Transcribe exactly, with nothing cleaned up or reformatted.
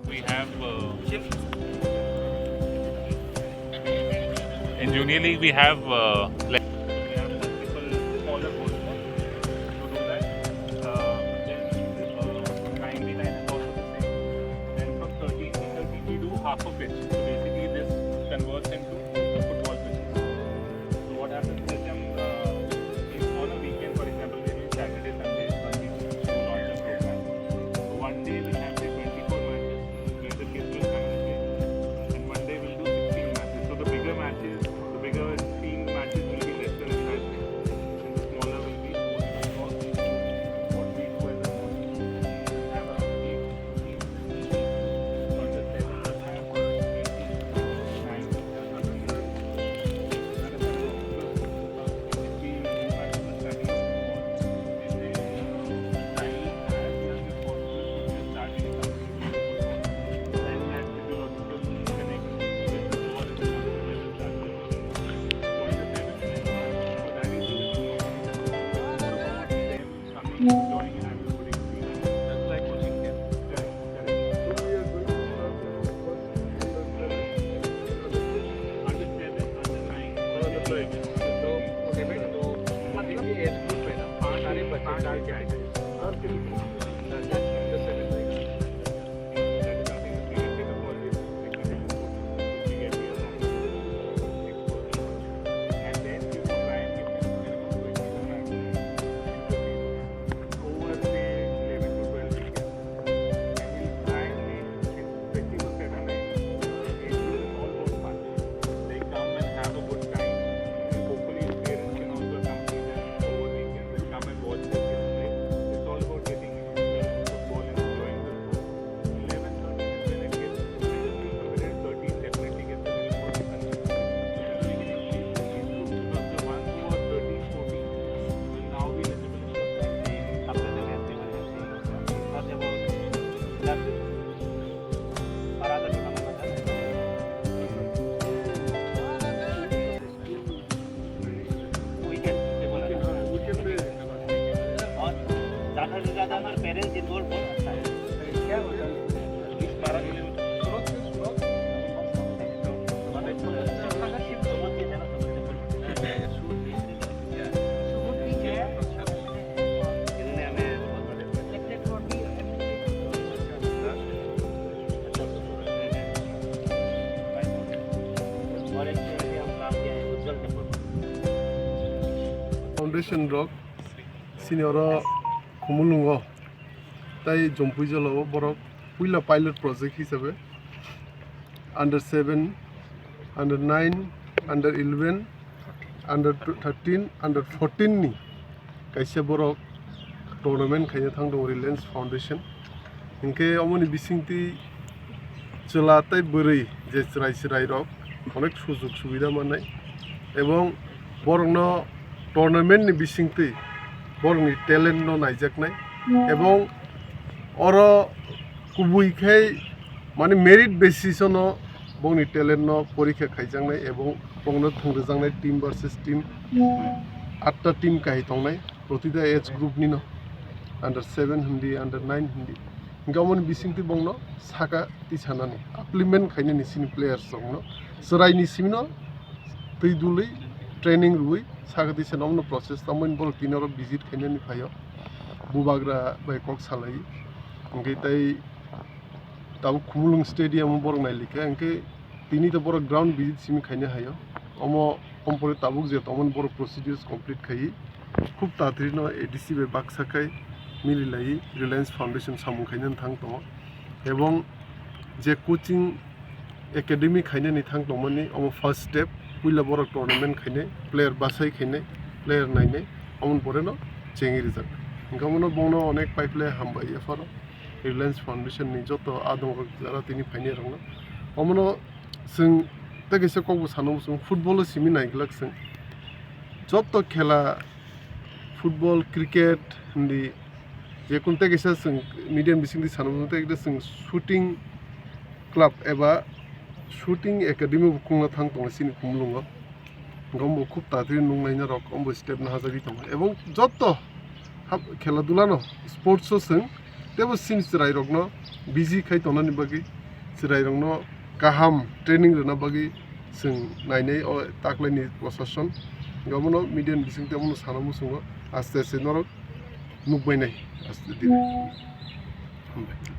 We have, uh, in Junior League, we have, uh, le- we have multiple smaller goalkeepers to do that. Uh, then, uh, ninety-nine is also the same. And from thirteen to thirty, we do half a pitch. So basically, this converts into a football pitch. So what happens is, um, uh, if on a weekend, for example, maybe Saturday, Sunday, Sunday, we launch a program. So one day we'll have, say, twenty-four matches where the kids will come and play. And one day we'll do sixteen matches. So the bigger matches, the bigger team matches will be lesser in that sense. And the smaller will be more for what we do as a team. Have a team. Coming, enjoying, and having a good experience. That's why coaching them. Correct, correct. So we are going to start from first under seven, under seven, under nine, under nine. So seven to, मतलब कि age group है ना, पाँच, सारे बच्चे, पाँच चार category। चार category। Under seven रहेगा। Come and watch the kids play. It's all about getting into the football and enjoying the sport. Eleven thirteen is when it gets eligible, so within thirteen definitely gets eligible. Because the ones who are thirteen, fourteen will now be eligible in the football. Weekend पे बोला ना? हाँ, weekend पे। और ज़्यादा से ज़्यादा अगर parents involve हो, अच्छा है। क्या होता है? बीस बारह किलोमीटर। सूरत से, सूरत। मतलब, समझ के जाना, समझ के बोलो। इन्होंने हमें बहुत मदद की। Foundation rok sini oro Khumulwngo tei Jompuijalo o borok puila pilot project hisabe under seven, under nine, under eleven, under thirteen, under fourteen ni kaisa borok tournament khaina thang tongo Reliance Foundation. Hinkhe omoni bisingtwi chwla tei bwrwi je chwrai chwrairok onek sujug subida mannai ebong borokno tournament ni bisingtwi borokni talent no naijaknai ebong oro kubui khe mane merit basis o no bongni talent no porikha khaijaknai ebong bongno thwngrijaknai team versus team atta team kahai tongnai protita age group ni no under seven hindi under nine hindi hinkhe omoni bisingtwi bongno saka tisanani upliftment khainani sini players rokno chwraini simino twi dului training rwui saka tisano omno process tamo borok tini oro visit khainani phaio bubagra bai kok salai hinkhe tei tabuk Khumulwng stadium o borok nailikha hinkhe tini to borok ground visit simi khaina haio omo ompore tabuk je tongmani borok procedures complete khaiwi khub tatarino A D C bai baksa khai mililaiwi Reliance Foundation samung khainani thang tongo ebong je coaching academy khainani thang tongmani omo first step puila borok tournament khainai player bachai khainai player nainai omoni poreno chengwi rijak hinkhe omono bongno onek paiple hambai yapharo. Reliance Foundation ni joto adongrok jara tini phainai rokno. Omono chwng tei kaisa kokbo sana muchung football o simi naiglak chwng. Joto khela football, cricket hindi jekun tei kaisa chwng media ni bisingtwi sana muchung tei kaisa chwng shooting club eba shooting academy bo khungna thang tongo chini Khumulwngo. Gombo khub tatwi nung naina rok ombo step no hajagwi tongo ebong joto hap khela dula no sports o chwng teibo sini chwrai rok no busy khai tongnani bagwi Chwrairokno kaham training rwna bagwi chwng nainai o taklaini prosason. Omono media ni bisingtwi omono sana muchungo, aste aste norok nukbainai aste dire. Hambai.